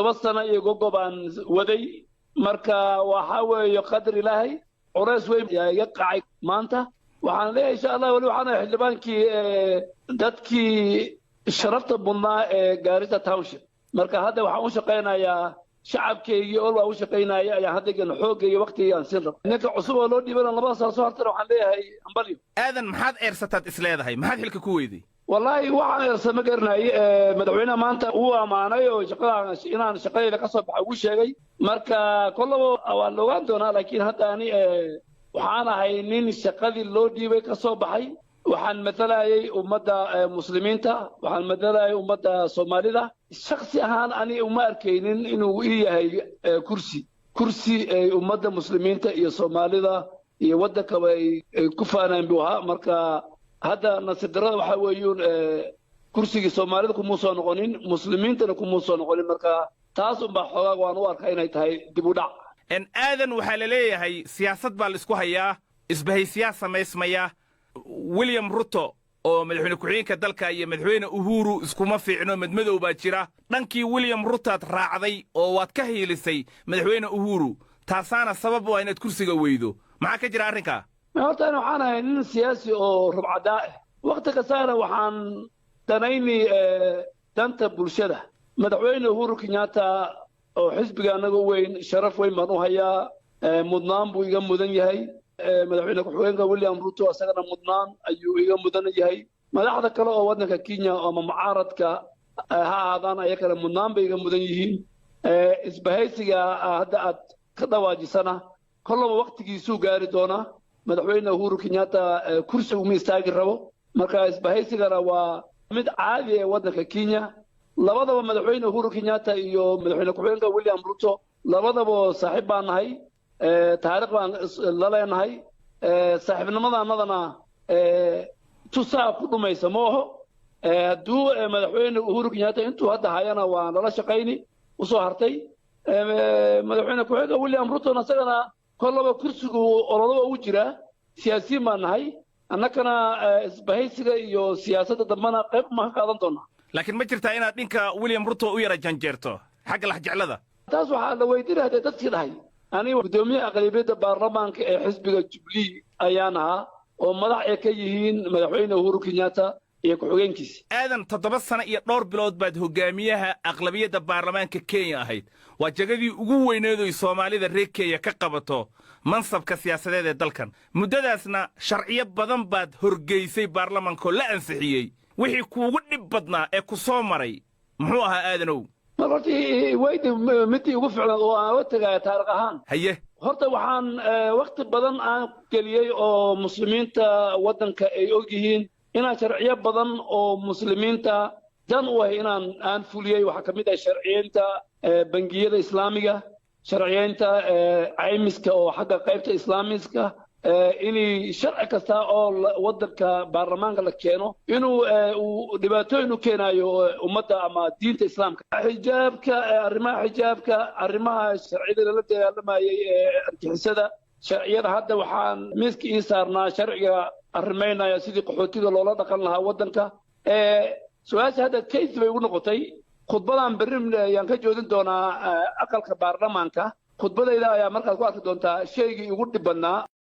7 sano iyo gogo baan waday. Marka waxa weeye qadar Ilaahay, culays weyn yaa iga qacay. Maanta waxaan leeyahay, insha Allah, weli waxaan ahay xildhibaankii dadkii sharafta mudnaa ee Gaarisa Township. Marka hadda waxaan u shaqaynayaa shacabkeygii ol waa u shaqaynaya ayaan hadda xoogga iyo waqtigii aan siin raba. Ninka cusub oo loo dhiibana 2da sano soo hartana waxaan leeyahay ambalyo. Aadan, maxaad eersataad is leedahay? Maxaad xilka ku weyday? Wallaahi waxaan eersa ma garanay. Madaxweynaha maanta uu ammaanay oo shaqada inaan shaqadayda ka soo baxay ugu sheegay. Marka kollaba waan la ogaan doonaa, laakiin hadda ani waxaan ahay nin shaqadii loo dhiibay ka soo baxay. Waxaan matalayay ummadda Muslimiinta, waxaan matalayay ummadda Soomaalida. Shaksi ahaan ani uma arkaynin inuu ii yahay kursi ay ummadda Muslimiinta iyo Soomaalida iyo waddankaba ay ku faanaan buu ahaa. Marka hadda nasiib darrada waxaa weeyuun kursigii Soomaalida kumuu soo noqonin, Muslimiintana kumuu soo noqonin. Marka taas unbaa xoogaa waan u arkaa inay tahay dib u dhac. Aadan, waxaa la leeyahay siyaasad baa la isku hayaa, isbahaysiyaa samaysmaya. William Ruto oo madaxweyne ku-xigeenka dalka iyo Madaxweyne Uhuru iskuma fiicno, madmadow baa jira. Dhankii William Rutoad raacday oo waad ka hiilisay Madaxweyne Uhuru, taasaana sabab u ah inaad kursiga weydo. Maxaa ka jira arrinkaa? Horta ana waxaan ahay nin siyaasi oo rubcadaa ah. Wakti kastaana waxaan danayni danta bulshada. Madaxweyne Uhuru Kenyatta oo xisbiga anaga weyn, sharaf weyn baan u hayaa, mudnaan buu iga mudan yahay. Madaxweyne ku-xigeenka William Ruto isagana mudnaan ayuu iga mudan yahay. Madaxda kale oo waddanka Kenya ama mucaaradka ha ahaadaan, ayakana mudnaan bay iga mudan yihiin. Isbahaysiga hadda aad ka dhawaajisana kollaba waktigiisuu gaari doonaa. Madaxweyne Uhuru Kenyatta kursi uma istaagi rabo. Marka isbahaysigana waa mid caadi ee waddanka Kenya. Labadaba, Madaxweyne Uhuru Kenyatta iyo madaxweyne ku-xigeenka William Ruto, labadaba saaxiib baan nahay, taariikh baan la leenahay. Saaxiibnimadanadana tusaa ku dhumaysa ma aho. Hadduu Madaxweyne Uhuru Kenyatta intuu hadda hayana waa nala shaqayni usoo hartay. Madaxweyne ku-xigeenka William Rutona isagana kollaba kursigu ololaba ugu jiraa. Siyaasiyiin baan nahay annakana, isbahaysiga iyo siyaasadda dambena qayb maan ka qaadan doonaa. Laakiin ma jirtaa inaad dhinka William Ruto u yara janjeerto xagga laxjeclada? Taas waxaa la weydiinaya dee dadkii dhahay. Aniga guddoomiyaha aqlabiyadda baarlamaanka ee xisbiga Jubilee ayaan ahaa, oo madax ay ka yihiin Madaxweyne Uhuru Kenyatta iyo ku-xigeenkiisa. Aadan, 7 sano iyo dhowr bilood baad hogaamiyaha aqlabiyadda baarlamaanka Kenya ahayd. Waa jagadii ugu weyneedoy Soomaalida reer Kenya ka qabato mansabka siyaasadeed ee dalkan. Muddadaasna sharciyo badan baad horgeysay baarlamaankaoo la ansixiyey. Wixii kuugu dhib badnaa ee ku soo maray muxuu ahaa, Aadanow? Mar horta weydi midii ugu ficnaad oo aan uga tegaya taarikh ahaan. Haye. Horta waxaan wakti badan aan geliyey oo Muslimiinta waddanka ay og yihiin inaan sharciyo badan oo Muslimiinta dan u ah inaan aan fuliyey. Waxaa ka mid ah sharciyeynta bangiyada Islaamiga, sharciyeynta caymiska oo xagga qaybta Islaamiska, inay sharci kasta oo waddanka baarlamaanka la keeno inuu uu dhibaatooyin u keenayo ummadda ama diinta Islaamka, xijaabka, arrimaha xijaabka, arrimaha sharciyada lala dagaalamayay ee argixisada. Sharciyada hadda waxaan miiska ii saarnaa sharciga arrimaynaya sidii qaxootiga loola dhaqan lahaa waddanka. Su-aasha hadda case bay ugu noqotay. Khudbadan berri ayaan ka joodin doonaa aqalka baarlamaanka. Khudbadayda ayaa markaad ku arki doontaa shaygii ugu dhib badnaa.